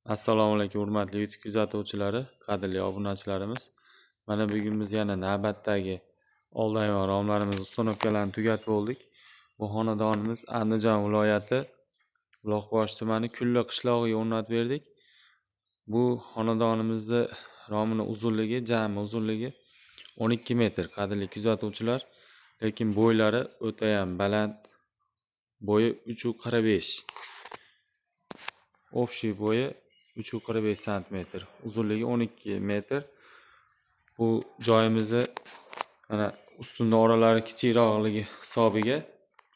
Assalomu alaykum hurmatli YouTube kuzatuvchilari, qadrli obunachilarimiz. Mana bugun biz yana navbatdagi oldi ayvon romlarimiz uстановкalarini tugatib bo'ldik. Bu xonadonimiz Andijon viloyati Buloqboshi tumani Kulli qishlog'iga o'rnatib berdik. Bu xonadonimizni romini uzunligi, jami uzunligi 12 metr, qadrli kuzatuvchilar. Lekin bo'ylari o'ta ham baland. Bo'yi 3.45. Общий bo'yi 3.45 santimetr, uzunligi 12 metr. Bu joyimizni mana ustunda oralari kichikroqligi hisobiga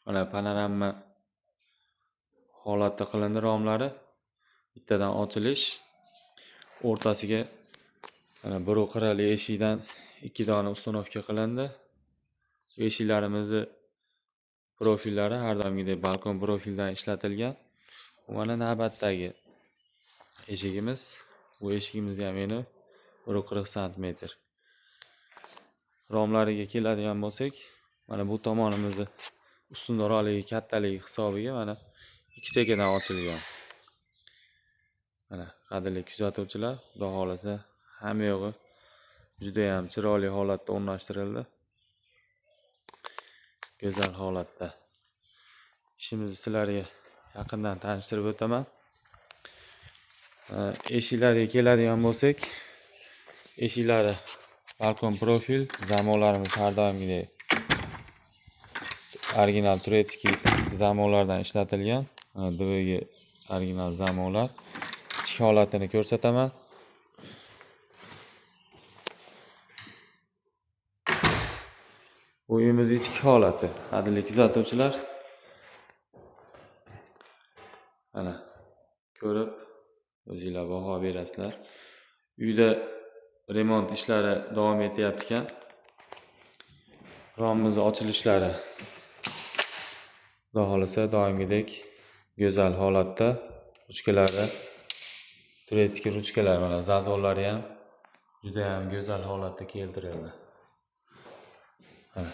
mana panorama holatda qilindi romlari. Bittadan ochilish, o'rtasiga mana 1.40 eshikdan 2 dona uстановка qilindi. Eshiklarimizni profillari har doimgidek balkon profildan ishlatilgan. Bu mana navbatdagi eshigimiz. Bu eshigimiz ham eni 1.40 santimetr. Romlariga keladigan bo'lsak, mana bu tomonimizni ustun oraligi kattaligi hisobiga mana ikki chekkadan ochilgan. Mana qadrli kuzatuvchilar, Xudo xohlasa hamma yog'i juda ham chiroyli holatda o'rnashtirildi. Go'zal holatda. Ishimizni sizlarga yaqindan tanishtirib o'taman. Eshiklarga keladigan bo'lsak, eshiklari balkon profil, zamonlarimiz har doimgidek original турецкий zamonlardan ishlatilgan. Mana DVG original zamonlar. Ichki holatini ko'rsataman. Bu uyimiz ichki holati, qadrli kuzatuvchilar. Mana ko'rib o'zinglar baho berasizlar. Uyda remont ishlari davom etyapti ekan. Romimiz ochilishlari Xudo xohlasa doimgidek go'zal holatda. Ruchkalari турецкий ruchkalar, mana zazorlari ham juda ham go'zal holatda keltirildi. Mana.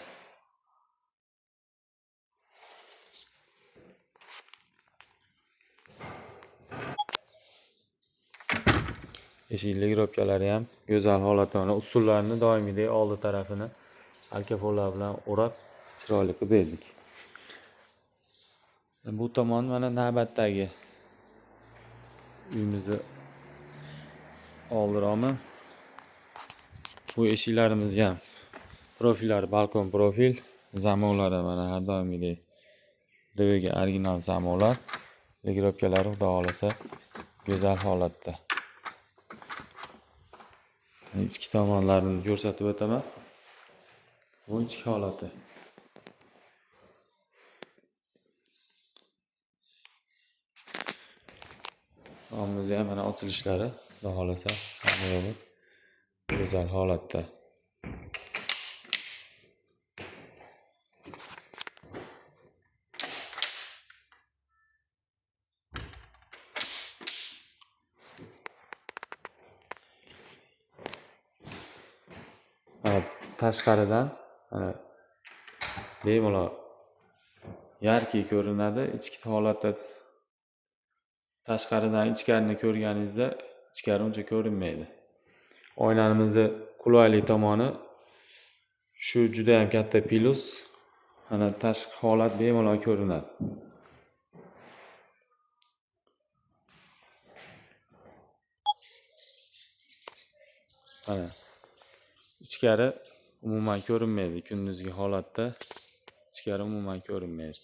Eshik ligropkalari ham go'zal holatda. Mana ustunlarini doimgidek oldi tarafini alkafollar bilan o'rab chiroyli qilib berdik. Bu tomon mana navbatdagi uyimizni oldi romi. Bu eshiklarimizga ham profillari balkon profil, zamonlari mana har doimgidek DVG original zamonlar, ligropkalari Xudo xohlasa go'zal holatda. Ichki tomonlarini ko'rsatib o'taman. Bu ichki holati. Romimizni ham mana ochilishlari Xudo xohlasa hamma yog'i go'zal holatda. Mana tashqaridan mana bemalol yarkiy ko'rinadi. Ichki holatda tashqaridan ichkarini ko'rganingizda ichkari uncha ko'rinmaydi. Oynamizni qulaylik tomoni shu, juda ham katta plus. Mana tashqi holat bemalol ko'rinadi. Mana ichkari umuman ko'rinmaydi kunduzgi holatda. Ichkari umuman ko'rinmaydi.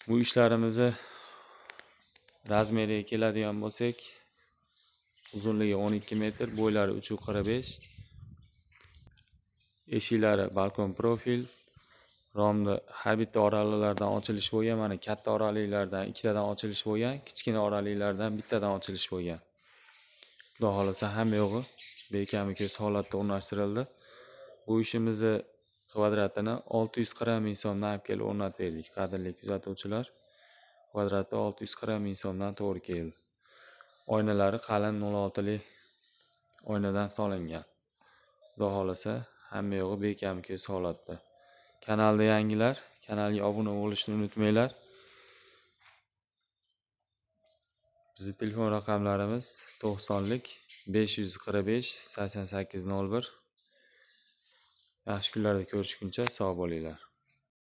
Bu ishlarimizni razmeriga keladigan bo'lsak, uzunligi 12 metr, bo'ylari 3.45. Eshiklari balkon profil. Romda har bitta oraliqlardan ochilish bo'lgan, mana katta oraliqlardan ikkitadan ochilish bo'lgan, kichkina oraliqlardan bittadan ochilish bo'lgan. Xudo xohlasa hamma yog'i bekami ko'z holatda o'rnashtirildi. Bu ishimizni kvadratini 640 ming so'mdan olib kelib o'rnatib berdik, qadrli kuzatuvchilar. Kvadrati 640 ming so'mdan to'g'ri keldi. Oynalari qalin 0.6 lik oynadan solingan. Xudo xohlasa hamma yog'i bekami ko'z holatda. Kanalda yangilar, kanalga obuna bo'lishni unutmanglar. Bizni telefon raqamlarimiz 90lik 545 88 01. Yaxshi kunlarda ko'rishguncha sog' bo'linglar.